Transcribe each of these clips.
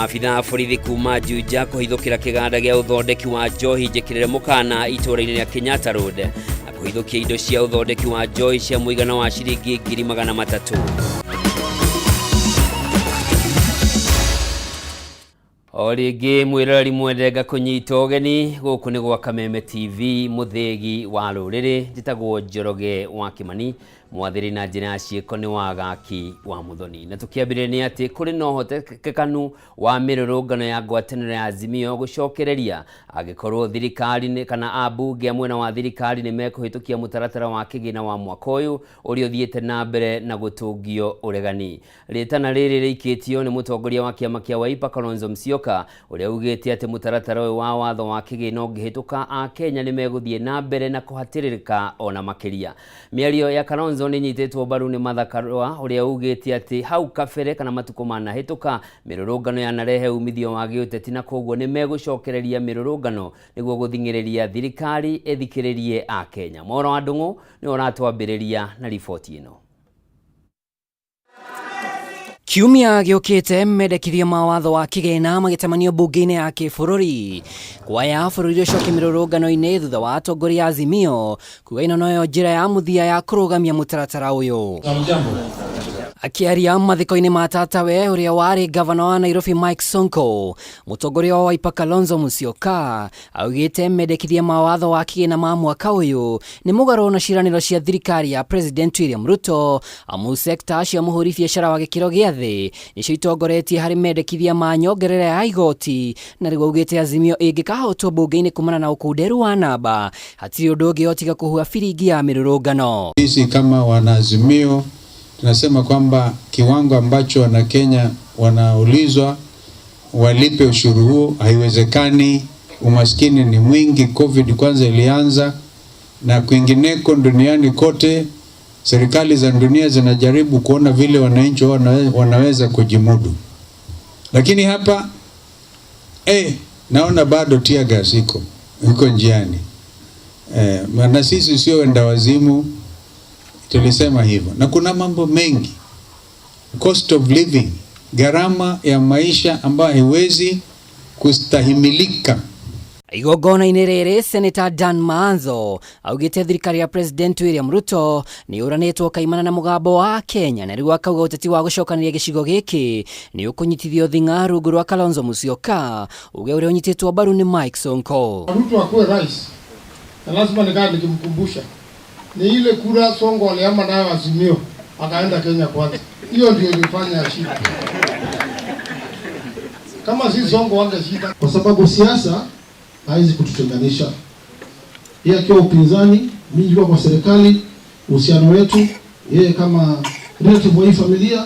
Maabithaa a borithi kuma Juja kũhithũkĩra kĩganda gĩa ũthondeki wa njohi njĩkĩrĩre mũkana itũũra-inĩ rĩa Kenyatta Road na kũhithũkia indo cia ũthondeki wa njohi cia mũigana wa ciringi 300,000. O rĩngĩ mwĩroreri mwende ngakũnyita ũgeni gũkũ nĩ gwa Kameme TV mũthĩgi wa rũrĩrĩ. Njĩtagwo Njoroge wa Kĩmani, mwathĩrĩ na njĩra ya ciĩko nĩ Wagaki wa Mũthoni. Na tũkĩambĩrĩria nĩ atĩ kũrĩ na ũhotekekanu wa mĩrũrũngano ya ngwatanĩro ya Azimio gũcokereria angĩkorwo thirikari nĩ, kana ambunge a mwena wa thirikari nĩ mekũhĩtũkia mũtaratara wa kĩgĩna wa mwaka ũyũ ũrĩa ũthiĩte na mbere na gũtũngio ũregani. Rĩtana rĩrĩ rĩikĩtio nĩ mũtongoria wa kĩama kĩa Wiper Kalonzo Musyoka ũrĩa ugĩte atĩ mũtaratara ũyũ wa watho wa kĩgĩna ũngĩhĩtũka Akenya nĩ megũthiĩ na mbere na kũhatĩrĩrĩka ona makĩria. Mĩario ya Kalonzo nĩ ĩnyitĩtwo mbaru nĩ Martha Karua ũrĩa ugĩte atĩ hau kabere kana matukũ manahĩtũka mĩrũrũngano yanarehe umithio wa gĩũteti na koguo nĩ megũcokereria mĩrũrũngano nĩguo gũthing'ĩrĩria thirikari ĩthikĩrĩrie Akenya. Mwaũra wa Ndung'u nĩwe ũratwambĩrĩria na riboti ĩno. Kiumia gĩũkĩte mendekithia ma watho wa kĩgĩna magĩtamanio mbunge-inĩ ya kĩbũrũri kwaya bũrũri ũcoke mĩrũrũngano-inĩ thutha wa atongoria a Azimio kuga ĩno noyo njĩra ya mũthia ya kũrũgamia mũtaratara ũyũ. Akĩaria mathiko-inĩ ma tatawe ũrĩa warĩ gavana wa Nairobi Mike Sonko, mũtongoria wa Wiper Kalonzo Musyoka augĩte mendekithia ma watho wa kĩgĩna ma mwaka ũyũ nĩ mũgarũ na ciĩranĩro cia thirikari ya President William Ruto, amu sekta cia mũhũri biacara wa gĩkĩro gĩa thĩ nĩcio itongoretie harĩ mendekithia ma nyongerera ya igoti, na rĩu augĩte Azimio ĩngĩkahotwo mbunge-inĩ kumana na ũkunderu wa namba hatirĩ ũndũ ũngĩ o tiga kũhua biringi ya mĩrũrũngano. Sisi kama wanaazimio tunasema kwamba kiwango ambacho Wanakenya wanaulizwa walipe ushuru huo haiwezekani. Umaskini ni mwingi, COVID kwanza ilianza, na kwingineko duniani kote serikali za dunia zinajaribu kuona vile wananchi wanaweza kujimudu, lakini hapa naona bado tear gas iko njiani. Na sisi sio wenda wazimu, tulisema hivyo. Na kuna mambo mengi, cost of living, gharama ya maisha ambayo haiwezi kustahimilika. Igongona-inĩ rĩrĩ Senator Dan Maanzo augĩte thirikari ya President William Ruto nĩ ũranĩtwo kaimana na mũgambo wa Kenya na rĩu akauga ũteti wa gũcokanĩria gĩcigo gĩkĩ nĩ ũkũnyitithio thing'a rungu rwa Kalonzo Musyoka, uge ũrĩa ũnyitĩtwo mbaru nĩ Mike Sonko. Ruto akuwe rais na lazima nikae nikimkumbusha ni ile kura Sonko alihama nayo Azimio akaenda Kenya Kwanza, hiyo ndio ilifanya ashinde. Kama si Sonko wangeshinda, kwa sababu siasa haizi kututenganisha. Yeye akiwa upinzani, mimi nikiwa kwa serikali, uhusiano wetu yeye kama relative wa hii familia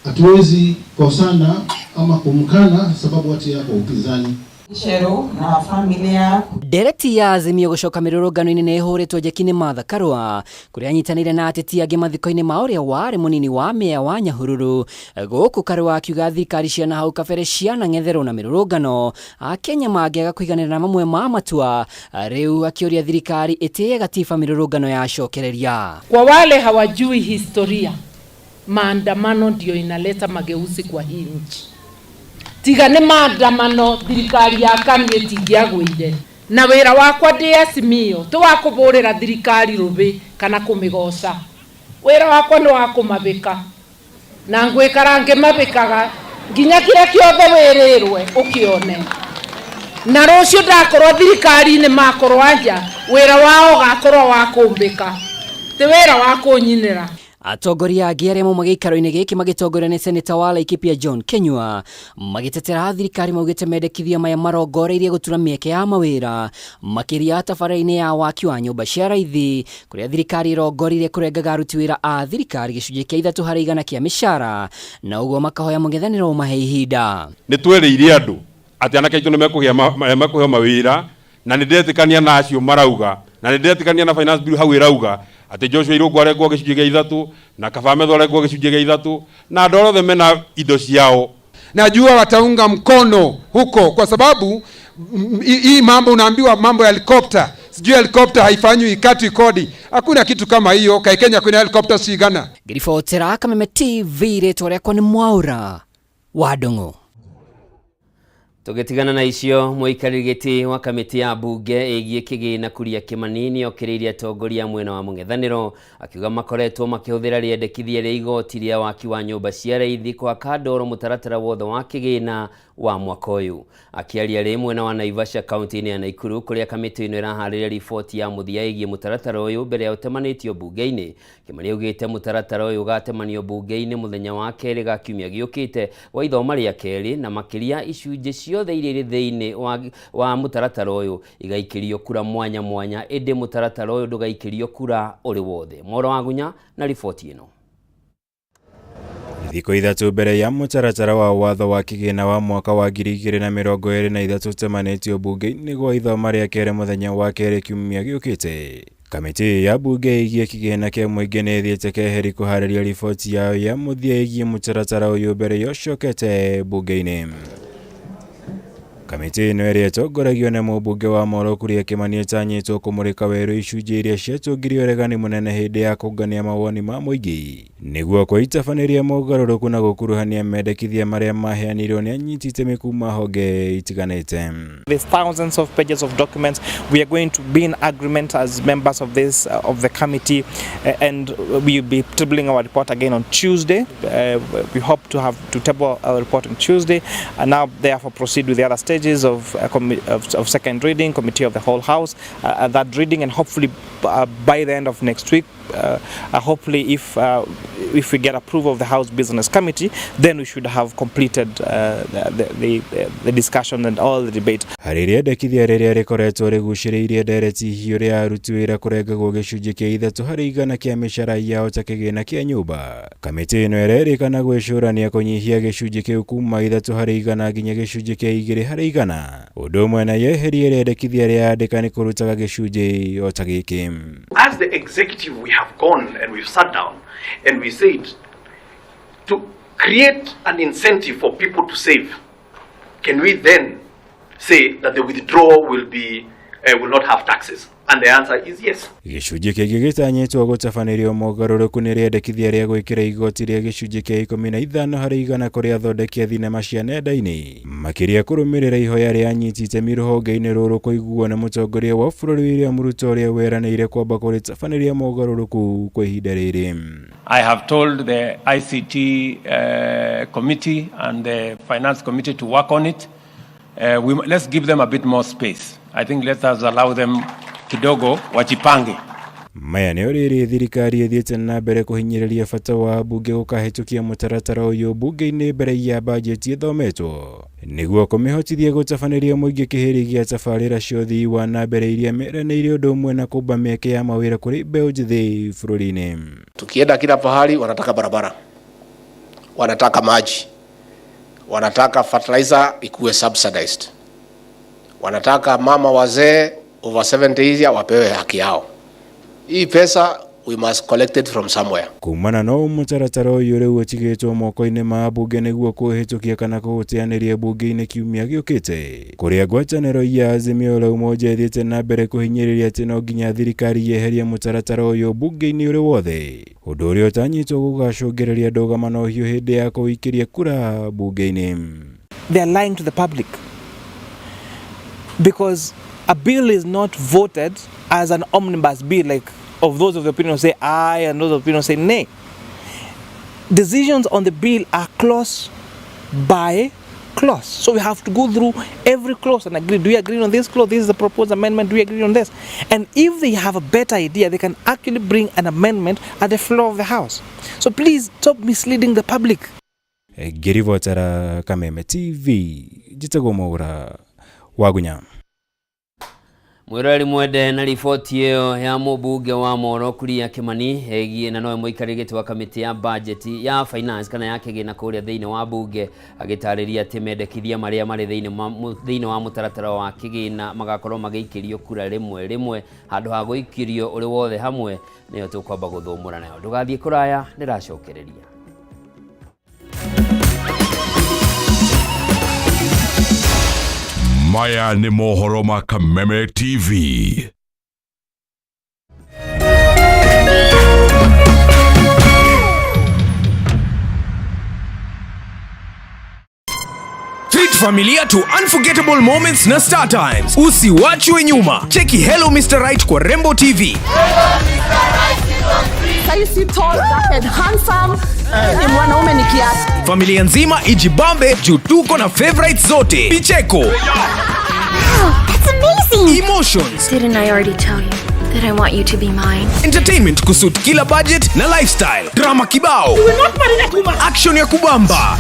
hatuwezi kosana ama kumkana sababu ati yako upinzani. Cheru na familia. Ndereti ya Azimio gũcoka mĩrũrũngano-inĩ nĩ ĩhũrĩtwo njeki nĩ Martha Karua kũrĩa anyitanĩire na ateti angĩ mathiko-inĩ ma ũrĩa warĩ mũnini wa meya wa Nyahururu. Gũkũ Karua akiuga thirikari cia na hau kabere cianang'etherwo na mĩrũrũngano Akenya mangĩaga kũiganĩra na mamwe ma matua, rĩu akĩũria thirikari ĩtĩye gatiba mĩrũrũngano yacokereria. Kwa wale hawajui historia, maandamano ndio inaleta mageuzi kwa hii nchi. Tiga nĩ maandamano thirikari ya KANU ĩtingĩagũire. Na wĩra wakwa ndĩ Azimio ti wa kũbũrĩra thirikari rũbĩ kana kũmĩgoca. Wĩra wakwa nĩ wa kũmabĩka na ngwĩkara ngĩmabĩkaga nginya kĩrĩa kĩothe wĩrĩrwe ũkĩone. Na rũciũ ndakorwo thirikari-inĩ makorwo anja, wĩra wao ũgakorwo wa kũmbĩka, ti wĩra wa kũnyinĩra. Atongoria angĩ arĩa mauma gĩikaro-inĩ gĩkĩ magĩtongorio nĩ Seneta wa Laikipia John Kinyua magĩtetera thirikari maugĩte mendekithia maya marongoreirie gũtura mĩeke ya mawĩra makĩria tabarĩra-inĩ ya waki wa nyũmba cia raithi kũrĩa thirikari ĩrongoririe kũrengaga aruti wĩra a thirikari gĩcunjĩ kĩa 3% kĩa mĩcara na ũguo makahoya mũng'ethanĩro ũmahe ihinda. Nĩ twereire andũ atĩ anake aitũ nĩ mekũheo mawĩra na nĩ ndetĩkania na acio marauga na nĩ ndetĩkania na finance bill hau ĩrauga atĩ Joshua Irũngũ arengwo gĩcunjĩ gĩa 3 na Kaba Metho arengwo gĩcunjĩ gĩa 3 na andũ othe mena indo ciao. Najua wataunga mkono huko kwa sababu hii mambo unaambiwa mambo ya helicopter, sijui helicopter haifanywi ikatwi kodi, hakuna kitu kama hiyo. Kai Kenya kuna helicopter cigana. Ngiribotera Kameme TV, rĩtwa rĩakwa nĩ Mwaũra wa Ndung'u. Tũgĩtigana na icio, mũikarĩri gĩtĩ wa kamĩtĩ ya mbunge ĩgiĩ kĩgĩna Kuria Kĩmani nĩokĩrĩirie atongoria a mwena wa mũng'ethanĩro, akiuga makoretwo makĩhũthĩra rĩendekithia rĩa igoti rĩa waki wa nyũmba cia raithi kũhaka ndoro mũtaratara wothe wa kĩgĩna wa mwaka ũyũ. Akĩaria rĩ mwena wa Naivasha kaunti-inĩ ya Naikuru kũrĩa kamĩtĩ ĩno ĩraharĩria riboti ya mũthia ĩgiĩ mũtaratara ũyũ mbere ya ũtemanĩtio mbunge-inĩ. Kĩmani augĩte mũtaratara ũyũ ũgatemanio mbunge-inĩ mũthenya wa kerĩ ga kiumia gĩũkĩte wa ithoma rĩa kerĩ, na makĩria icunjĩ ciothe iria irĩ thĩinĩ wa mũtaratara ũyũ igaikĩrio kura mwanya mwanya, ĩndĩ mũtaratara ũyũ ndũgaikĩrio kura ũrĩ wothe. Moro wa Gunya na riboti ĩno. Thikũ 3 mbere ya mũtaratara wa watho wa kĩgĩna wa mwaka wa 2023 ũtemanĩtio mbunge-inĩ gwa ithoma rĩa kerĩ mũthenya wa kerĩ kiumia gĩũkĩte. Kamĩtĩ ya mbunge ĩgiĩ kĩgĩna kĩa mũingĩ nĩ ĩthiĩte keheri kũharĩria riboti yayo ya mũthia ĩgiĩ mũtaratara ũyũ mbere ya ũcokete mbunge-inĩ. Kamĩtĩ ĩno ĩrĩa ĩtongoragio nĩ mũmbunge wa Moro Kuria Kĩmani ĩtanyĩtwo kũmũrĩka werũ icunjĩ iria ciatũngirie ũregani mũnene hĩndĩ ya kũngania mawoni ma mũingĩ nĩguo kũitabanĩria mogarũrũku na gũkuruhania mendekithia marĩa maheanirwo nĩ anyiti itemi kuma honge itiganĩte. There's thousands of pages of documents. We are going to be in agreement as members of this of the committee, and we will be tabling our report again on Tuesday. We hope to have to table our report on Tuesday, and now therefore proceed with the other stages of second reading, committee of the whole house, that reading, and hopefully by the end of next week, hopefully if we get approval of the House Business Committee, then we should have completed the discussion and all the debate. Harĩ rĩendekithia rĩrĩa rĩkoretwo rĩgucĩrĩirie ndereti hiũ rĩa aruti wĩra kũrengagwo gĩcunjĩ kĩa 3% kĩa mĩcara yao ta kĩgĩna kĩa nyũmba. Kamĩtĩ ĩno ĩrerĩkana gwĩcũrania kũnyihia gĩcunjĩ kĩu kuma 3% nginya gĩcunjĩ kĩa 2%. Ũndũ ũmwe na yeherie rĩendekithia rĩa andĩkani kũrutaga gĩcunjĩ o ta gĩkĩ. As the executive, we have gone and we've sat down and we said to create an incentive for people to save, can we then say that the withdrawal will be will not have taxes? And the answer is yes. Gĩcunjĩ kĩngĩ gĩtanyĩtwo gũtabanĩrio mogarũrũku nĩ rĩendekithia rĩa gwĩkĩra igoti rĩa gĩcunjĩ kĩa 15% kũrĩ athondeki a thinema cia nenda-inĩ, makĩria kũrũmĩrĩra ihoya rĩa anyiti itemi rũhonge-inĩ rũrũ kũiguo nĩ mũtongoria wa bũrũri William Ruto ũrĩa weranĩire kwamba kũrĩtabanĩria mogarũrũku kwa ihinda rĩrĩ. I have told the ICT committee and the finance committee to work on it. Let's give them a bit more space. I think let us allow them kidogo wajipange. Maya nĩ rĩrĩ thirikari ĩthiĩte na mbere kũhinyĩrĩria bata wa mbunge gũkahĩtũkia mũtaratara ũyũ mbunge-inĩ mbere ya bajeti ĩthometwo nĩguo kũmĩhotithia gũtabanĩria mũingĩ kĩhĩri gĩa tabarĩra cia ũthii wa na mbere iria meranĩire ũndũ ũmwe na kũmba mĩeke ya mawĩra kũrĩ mbeũ njĩthĩ bũrũri-inĩ. Tukienda kila pahali wanataka barabara, wanataka maji, wanataka fertilizer ikuwe subsidized, wanataka mama wazee over 70 years wapewe haki yao. Hii pesa we must collect it from somewhere. Kumana no mũtaratara ũyũ rĩu ũtigĩtwo moko-inĩ ma mbunge nĩguo kũhĩtũkia kana kũũteanĩria mbunge-inĩ kiumia gĩũkĩte, kũrĩa ngwatanĩro ya Azimio la Umoja ĩthiĩte na mbere kũhinyĩrĩria atĩ no nginya thirikari yeherie mũtaratara ũyũ mbunge-inĩ ũrĩ wothe, ũndũ ũrĩa ũtanyĩtwo gũgacũngĩrĩria ndũgamano hiũ hĩndĩ ya kũikĩria kura mbunge-inĩ. They are lying to the public because a bill is not voted as an omnibus bill, like of those of the opinion say aye and those of the opinion say nay. Decisions on the bill are clause by clause. So we have to go through every clause and agree. Do we agree on this clause? This is the proposed amendment. Do we agree on this? And if they have a better idea, they can actually bring an amendment at the floor of the House. So please stop misleading the public. Ngĩribotera Kameme TV, njĩtagwo Mwaura Wagunya. Mwĩroreri mwende na riboti ĩyo ya mũmbunge wa Moro Kuria Kĩmani ĩgiĩ na nowe mũikarĩri gĩtĩ wa kamĩtĩ ya budget ya finance kana ya kĩgĩna kũrĩa thĩinĩ wa mbunge, agĩtarĩria atĩ mendekithia marĩa marĩ thĩinĩ wa mũtaratara wa kĩgĩna magakorwo magĩikĩrio kura rĩmwe rĩmwe handũ ha gũikĩrio ũrĩ wothe hamwe. Nĩyo tũkwamba gũthũmũra nayo, ndũgathiĩ kũraya, ndĩracokereria. Maya ni mohoro ma Kameme TV. Treat familia to unforgettable moments na Star Times. Usiwachwe nyuma. Cheki Hello Mr. Right kwa Rembo TV. Saisi tall, dark and handsome. Ni mwanaume ni kiasi. Familia nzima ijibambe juu tuko na favorites zote. Vicheko. Wow, that's amazing. Emotions. Didn't I already tell you that I want you to be mine? Entertainment kusuit kila budget na lifestyle. Drama kibao. You will not marry that woman. Action ya kubamba.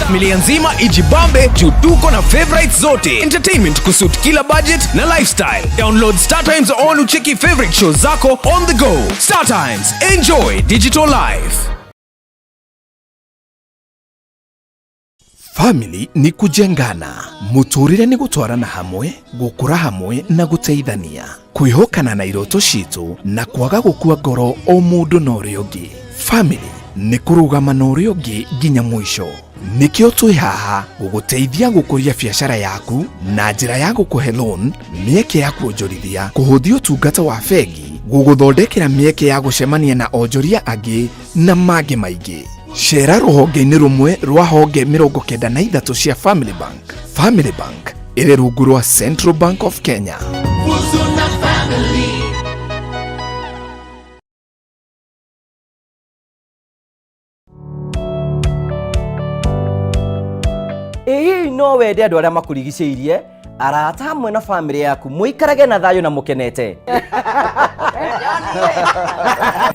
Familia nzima ijibambe juu tuko na favorites zote. Entertainment kusuit kila budget na lifestyle. Download Star Times on ucheki favorite shows zako on the go. Star Times, enjoy digital life. Family ni kujengana, muturire ni gutwarana hamwe, gukura hamwe na guteithania, kwihokana na iroto citu na kwaga gukua ngoro o mundu na uria ungi. Family ni kurugama na uria ungi nginya mwisho. Nikio twi haha guguteithia gukuria biacara yaku na njira ya gukuhe loan, mieke ya kuonjorithia, kuhuthia utungata wa bengi, guguthondekera mieke ya gucemania na onjoria angi na mangi maingi. Cera rũhonge-inĩ rũmwe rwa honge 93 cia Family Bank. Family Bank ĩrĩ rungu rwa Central Bank of Kenya. Ĩ hihi no wende andũ arĩa makũrigicĩirie, arata hamwe na bamĩrĩ yaku mũikarage na thayũ na mũkenete?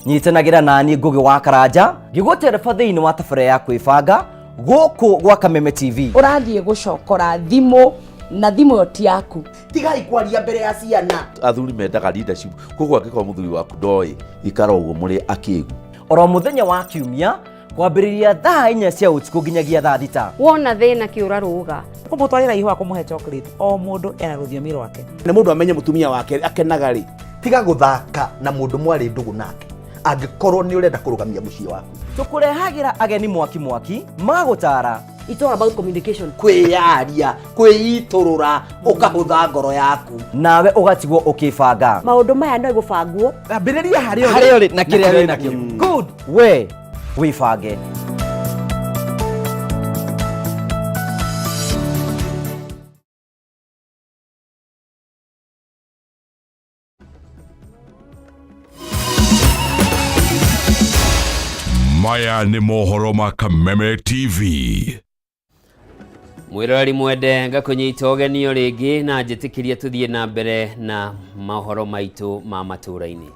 Nyitanagĩra nani Ngũgĩ wa Karanja ngĩgũtereba thĩinĩ wa tabarĩra ya kwĩbanga gũkũ gwa Kameme TV. Ũrathiĩ gũcokora thimũ na thimũ ĩyo ti yaku. Tigai kwaria mbere ya ciana. Athuri mendaga leadership, koguo angĩkorwo mũthuri waku ndoĩ, ikara ũguo mũrĩ akĩgu. Oro mũthenya wa kiumia kwambĩrĩria thaa 4 cia ũtukũ nginyagia thaa 6. Wona thĩna kĩũra rũga. Kũmũtwarĩra ihũa, kũmũhe chocolate, o mũndũ ena rũthiomi rwake. Nĩ mũndũ amenye mũtumia wake akenaga rĩ, tiga gũthaka na mũndũ mwarĩ ndũgũ nake angĩkorwo nĩ ũrenda kũrũgamia mũciĩ waku. Tũkũrehagĩra ageni mwaki mwaki magũtara. It's all about communication. Kwĩyaria, kwĩitũrũra, ũkahũtha ngoro yaku. Nawe ũgatigwo ũkĩbanga. Maũndũ maya no gũbangwo. Ambĩrĩria harĩa Harĩa ũrĩ na kĩrĩa wĩ nakĩo. Good. We wĩbange. Maya nĩ mohoro ma Kameme TV. Mwiroreri mwende, ngakũnyita ũgeni o rĩngĩ na njĩtĩkĩrie tũthiĩ na mbere na mohoro maitũ ma matũũra-inĩ.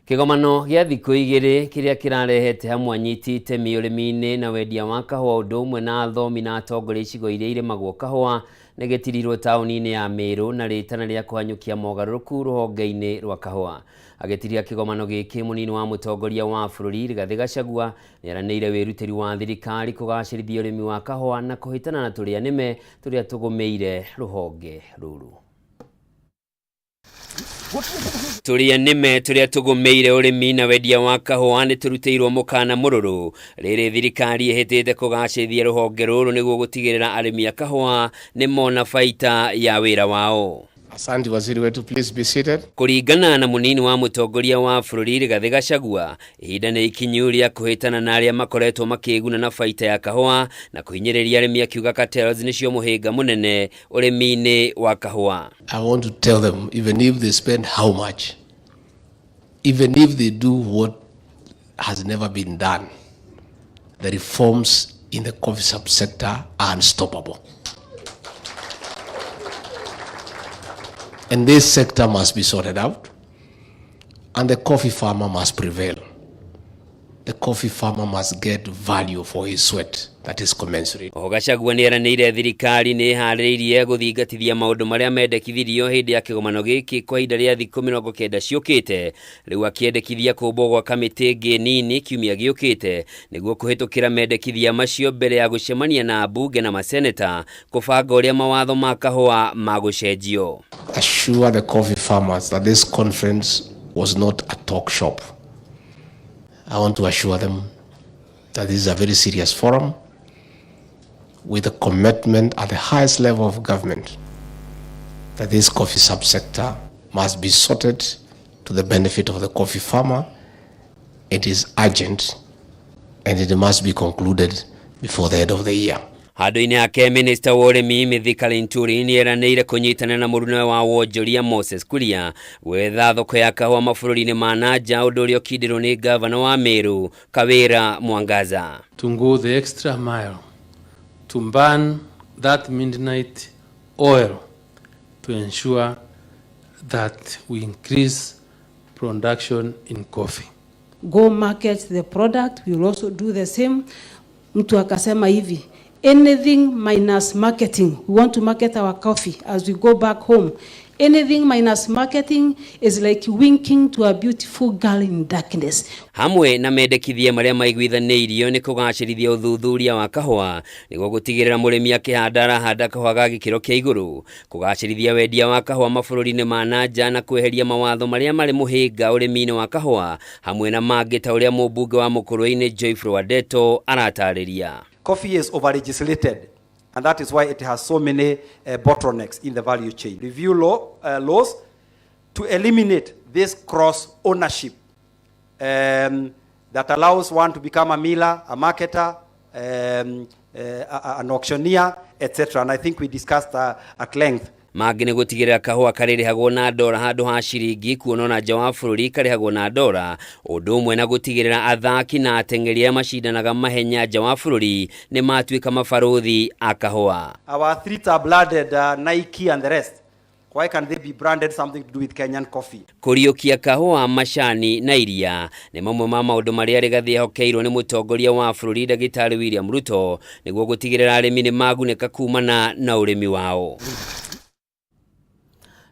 Kĩgomano gĩa thikũ igĩrĩ kĩrĩa kĩrarehete hamwe anyiti itemi ũrĩmi-inĩ na wendia wa kahũa ũndũ ũmwe na athomi na atongoria icigo iria irĩmagwo kahũa nĩ gĩtirirwo taũni-inĩ ya Meru na rĩtana rĩa kũhanyũkia mogarũrũku rũhonge-inĩ rwa kahũa. Agĩtiria kĩgomano gĩkĩ, mũnini wa mũtongoria wa bũrũri Rigathĩ Gachagua nĩaranĩire wĩrutĩri wa thirikari kũgacĩrithia ũrĩmi wa kahũa na kũhĩtana na tũrĩa nĩme tũrĩa tũgũmĩire rũhonge rũrũ. Tũrĩa nĩme tũrĩa tũgũmĩire ũrĩmi na wendia wa kahũa nĩ tũrutĩirwo mũkana mũrũrũ rĩrĩ thirikari ĩhĩtĩte kũgacĩrithia rũhonge rũrũ nĩguo gũtigĩrĩra arĩmi a kahũa nĩ mona baita ya wĩra wao. Asante waziri wetu, please be seated. Kũringana na mũnini wa mũtongoria wa bũrũri Rigathĩ Gachagua, ihinda nĩ ikinyu rĩa kũhĩtana na arĩa makoretwo makĩĩguna na baita ya kahũa na kũhinyĩrĩria arĩmi, akiuga cartels nĩcio mũhĩnga mũnene ũrĩmi-inĩ wa kahũa. I want to tell them, even if they spend how much, even if they do what has never been done, the reforms in the coffee subsector are unstoppable. And this sector must be sorted out, and the coffee farmer must prevail. The coffee farmer must get value for his sweat that is commensurate. Oho Gachagua nĩeranĩire thirikari nĩ ĩharĩrĩirie gũthingatithia maũndũ marĩa mendekithirio hĩndĩ ya kĩgomano gĩkĩ kwa ihinda rĩa thikũ 90 ciũkĩte, rĩu akĩendekithia kũmbwo gwa kamĩtĩ ĩngĩ nini kiumia gĩũkĩte nĩguo kũhĩtũkĩra mendekithia macio mbere ya gũcemania na ambunge na maseneta kũbanga ũrĩa mawatho ma kahũa magũcenjio. Assure the coffee farmers that this conference was not a talk shop. I want to assure them that this is a very serious forum with a commitment at the highest level of government that this coffee subsector must be sorted to the benefit of the coffee farmer. It is urgent And it must be concluded before the end of the year. Handũ-inĩ hake minista wa ũrĩmi Mithika Linturi nĩeranĩire kũnyitanĩra na mũrunawe wa wonjoria Moses Kuria gwetha thoko ya kahũa mabũrũri-inĩ ma na nja, ũndũ ũrĩa ũkindĩrwo nĩ ngavana wa Meru Kawira Mwangaza. To go the extra mile to burn that midnight oil to ensure that we increase production in coffee. Go market the product, we will also do the same. Mtu akasema hivi, anything minus marketing, we want to market our coffee as we go back home. Anything minus marketing is like winking to a beautiful girl in darkness. Hamwe na mendekithia marĩa maiguithanĩirio nĩ kũgacĩrithia ũthuthuria wa kahũa nĩguo gũtigĩrĩra mũrĩmi akĩhanda arahanda kahũa ga gĩkĩro kĩa igũrũ, kũgacĩrithia wendia wa kahũa mabũrũri-inĩ ma na nja na kweheria mawatho marĩa marĩ mũhĩnga ũrĩmi-inĩ wa kahũa, hamwe na mangĩ ta ũrĩa mũmbunge wa Mũkũrwe-inĩ Joyful Wandeto aratarĩria. Coffee is over-legislated, and that is why it has so many bottlenecks in the value chain. Review laws to eliminate this cross-ownership that allows one to become a miller, a marketer, an auctioneer, etc. And I think we discussed at length. Mangĩ nĩ gũtigĩrĩra kahũa karĩrĩhagwo na ndora handũ ha ciringi, kuona ona nja wa bũrũri karĩhagwo na ndora, ũndũ ũmwe na gũtigĩrĩra athaki na ateng'eri arĩa macindanaga mahenya nja wa bũrũri nĩ matuĩka mabarũthi a kahũa. Our athletes are blooded, Nike and the rest. Why can't they be branded something to do with Kenyan coffee? Kũriũkia kahũa, macani na iria nĩ mamwe ma maũndũ marĩa Rigathĩ ehokeirwo nĩ mũtongoria wa bũrũri Ndagĩtarĩ William Ruto nĩguo gũtigĩrĩra arĩmi nĩ magunĩka kumana na ũrĩmi wao.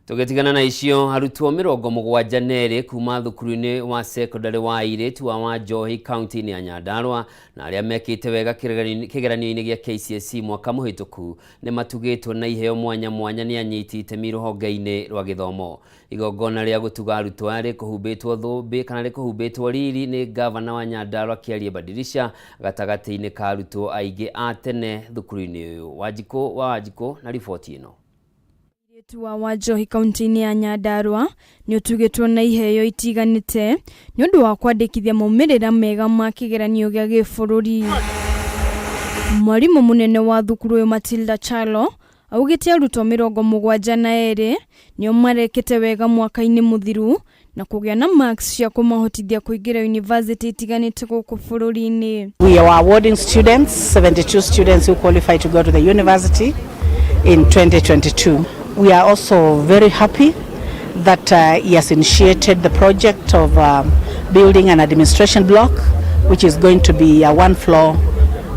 Tũgĩtigana na icio, arutwo 72 kuma thukuru-inĩ wa secondary wa airĩtu wa Wanjohi kaunti-inĩ ya Nyandarua na arĩa mekĩte wega kĩgeranio-inĩ gĩa KCSE mwaka mũhĩtũku nĩ matugĩtwo na iheo mwanya mwanya nĩ anyiti itemi rũhonge-inĩ rwa gĩthomo. Igongona rĩa gũtuga arutwo aya rĩkũhumbĩtwo thũmbĩ kana rĩkũhumbĩtwo riri nĩ ngavana wa Nyandarua Kĩarie Badilisha gatagatĩ-inĩ ka arutwo aingĩ a tene thukuru-inĩ ũyũ. Wanjikũ wa Wanjikũ na riboti ĩno. Mũirĩtu wa Wanjohi kaunti-inĩ ya Nyandarua nĩ ũtugĩtwo na iheo itiganĩte nĩ ũndũ wa kwandĩkithia maumĩrĩra mega ma kĩgeranio gĩa gĩbũrũri. Mwarimũ mũnene wa thukuru ũyũ Matilda Chalo augĩte arutwo 72 nĩo marekĩte wega mwaka-inĩ mũthiru na kũgĩa na marks cia kũmahotithia kũingĩra university itiganĩte gũkũ bũrũri-inĩ. We are awarding students, 72 students who qualify to go to the university in 2022. We are also very happy that he has initiated the project of building an administration block, which is going to be a one-floor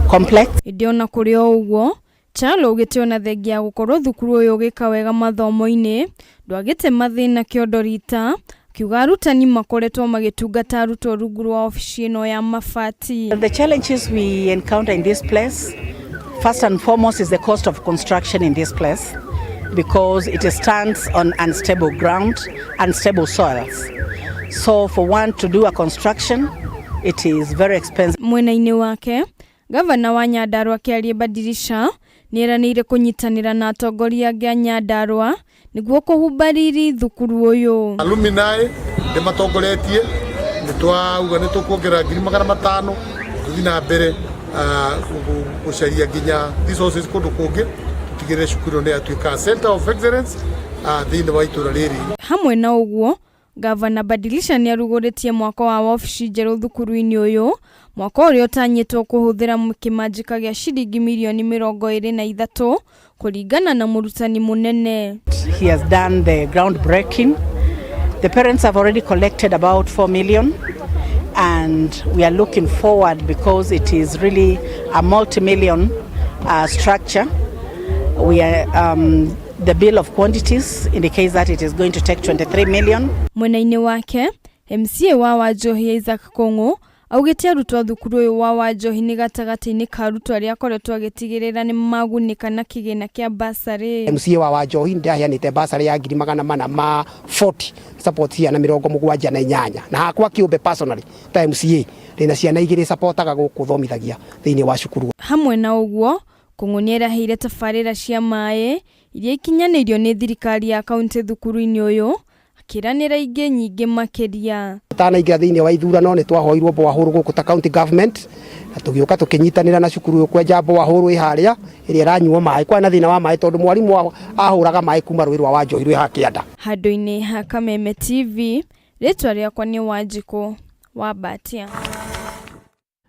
complex. Ĩndĩ ona kũrĩ o ũguo, Chalo augĩte ona thengia ya gũkorwo thukuru ũyũ ũgĩka wega mathomo-inĩ ndwagĩte mathĩna kĩondo rita, akiuga arutani makoretwo magĩtungata arutwo rungu rwa obici ĩno ya mabati. The challenges we encounter in this place, first and foremost, is the cost of construction in this place, because it stands on unstable ground, unstable soils. So for one to do a construction, it is very expensive. Mwena-inĩ wake, gavana wa Nyandarua Kĩarie Badilisha nĩeranĩire kũnyitanĩra na atongoria angĩ a Nyandarua nĩguo kũhumba riri thukuru ũyũ. Alumni nĩ matongoretie, nĩ twauga nĩ tũkuongerera 500,000 tũthiĩ na mbere gũcaria nginya resources kũndũ kũngĩ tũtigĩrĩre cukuru ĩno nĩ yatuĩka center of excellence thĩinĩ wa itũra rĩrĩ. Hamwe na ũguo, Gavana Badilisha nĩarugũrĩtie mwako wa wabici njerũ thukuru-inĩ ũyũ, mwako ũrĩa ũtanyĩtwo kũhũthĩra kĩmanjĩka gĩa ciringi mirioni 23 kũringana na mũrutani mũnene. He has done the ground breaking. The parents have already collected about 4 million, and we are looking forward because it is really a multi-million structure. The bill of quantities indicates that it is going to take 23 million. Mwena-inĩ wake, MCA wa Wanjohi Isaac Kũng'ũ augĩte arutwo a thukuru ũyũ wa Wanjohi nĩ gatagatĩ-inĩ ka arutwo arĩa akoretwo agĩtigĩrĩra nĩ magunĩka na kĩgĩna kĩa basarĩ. MCA wa Wanjohi ndaheanĩte basarĩ ya 440,000 support ciana 78, na hakwa kĩũmbe personally ta MCA ndĩna ciana igĩrĩ supportaga gũkũ thomithagia thĩinĩ wa cukuru. Hamwe na ũguo, Kũng'ũ nĩeraheire tabarĩra cia maĩ iria ikinyanĩirio nĩ thirikari ya kaunti thukuru-inĩ ũyũ, Akĩranĩra ingĩ nyingĩ makĩria. Tũtanaingĩra thĩinĩ wa ithurano nĩ twahoirwo borehole gũkũ ta county government na tũgĩũka tũkĩnyitanĩra na cukuru ũyũ kwenja borehole ĩ harĩa ĩrĩa ĩranyuo maĩ. Kwarĩ na thĩna wa maĩ tondũ mwarimũ ahũraga maĩ kuma rũĩ rwa Wanjohi rwĩ haha kĩanda. Handũ-inĩ ha Kameme TV, rĩtwa rĩakwa nĩ Wanjikũ wa Mbatia.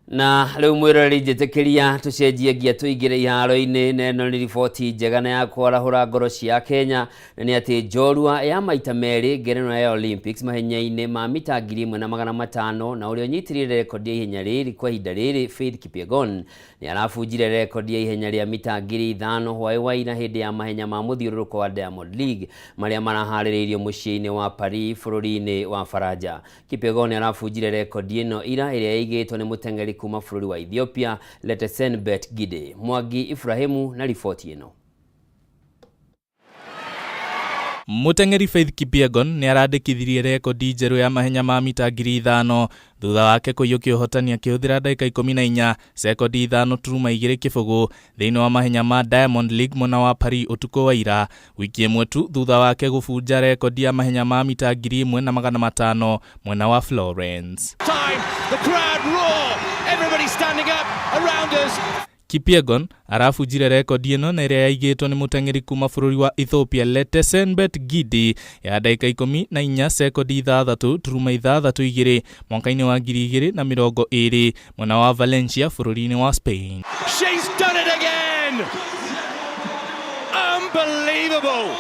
Na rĩu mwĩroreri njĩtĩkĩria tũcenjie ngia tũingĩre iharo-inĩ, na ĩno nĩ riboti njega na ya kwarahũra ngoro cia Kenya, na nĩ atĩ njorua ya maita merĩ ngerenwa ya Olympics mahenya-inĩ ma mita 1500 na ũrĩa ũnyitĩrĩire rekondi ya ihenya rĩrĩ kwa ihinda rĩrĩ Faith Kipyegon nĩ arabunjire rekondi ya ihenya rĩa mita 5000 hwaĩ wa ira hĩndĩ ya mahenya ma mũthiũrũrũko wa Diamond League marĩa maraharĩrĩirio mũciĩ-inĩ wa Paris bũrũri-inĩ wa Faranja. Kipyegon arabunjire rekondi ĩno ira ĩrĩa yaigĩtwo nĩ mũteng'eri kuma bũrũri wa Ethiopia Letesenbet Gidey. Mwangi Ibrahimu na riboti ĩno. Mũteng'eri Faith Kipyegon nĩ arandĩkithirie rekondi njerũ ya mahenya ma mita 5000 thutha wake kũiyũkia ũhotani akĩhũthĩra ndagĩka 14 sekondi 5.20 thĩinĩ wa mahenya ma Diamond League mwena wa Paris ũtukũ wa ira, wiki ĩmwe tu thutha wake gũbunja rekondi ya mahenya ma mita 1500 mwena wa Florence. Time, the crowd roar, everybody standing up around us. Kipyegon arabunjire rekondi ĩno na ĩrĩa yaigĩtwo nĩ mũteng'eri kuma bũrũri wa Ethiopia Letesenbet Gidey ya ndagĩka 14 sekondi 6.62 mwaka-inĩ wa 2020 mwena wa Valencia bũrũri-inĩ wa Spain. She's done it again! Unbelievable!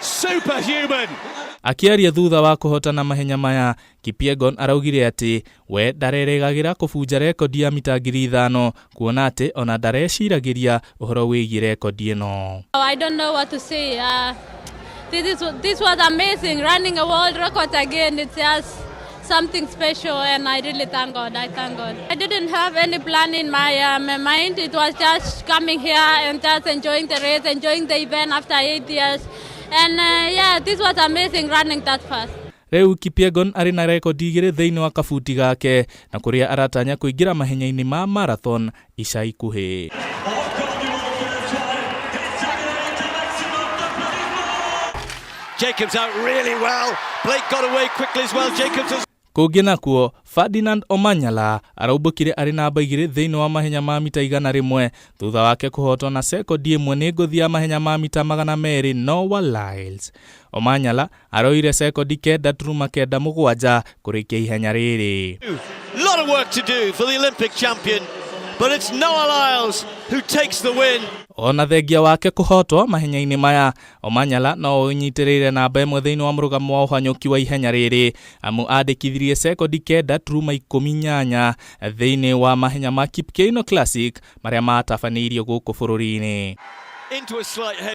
Superhuman! Akĩaria thutha wa kũhotana mahenya maya, Kipyegon araugire atĩ we ndarerĩgagĩra kũbunja rekondi ya mita 5000 kuona atĩ ona ndareciragĩria ũhoro wĩgiĩ rekondi ĩno. I don't know what to say. This was amazing, running a world record again. It's just something special, and I really thank God. I thank God. I didn't have any plan in my mind. It was just coming here and just enjoying the race, enjoying the event after 8 years. And yeah, this was amazing running that fast. Rĩu Kipyegon arĩ na rekondi igĩrĩ thĩinĩ wa kabuti gake na kũrĩa aratanya kũingĩra mahenya-inĩ ma marathon ica ikuhĩ. Jacobs out really well. Blake got away quickly as well. Jacobs has Kũngĩ nakuo, Ferdinand Omanyala araumbũkire arĩ namba 2 thĩinĩ wa mahenya ma mita 100 thutha wake kũhotwo na sekondi 1 nĩ ngũthi ya mahenya ma mita 200 Noah Lyles. Omanyala aroire sekondi 9.97 kũrĩkia ihenya rĩrĩ. Lot of work to do for the Olympic champion, but it's Noah Lyles who takes the win. Ona thengia wake kũhotwo mahenya-inĩ maya, Omanyala no ũnyitĩrĩire namba 1 thĩinĩ wa mũrũgamo wa ũhanyũki wa ihenya rĩrĩ amu andĩkithirie sekondi 9.18 thĩinĩ wa mahenya ma Kip Keino Classic marĩa matabanĩirio gũkũ bũrũri-inĩ. Into a slight head.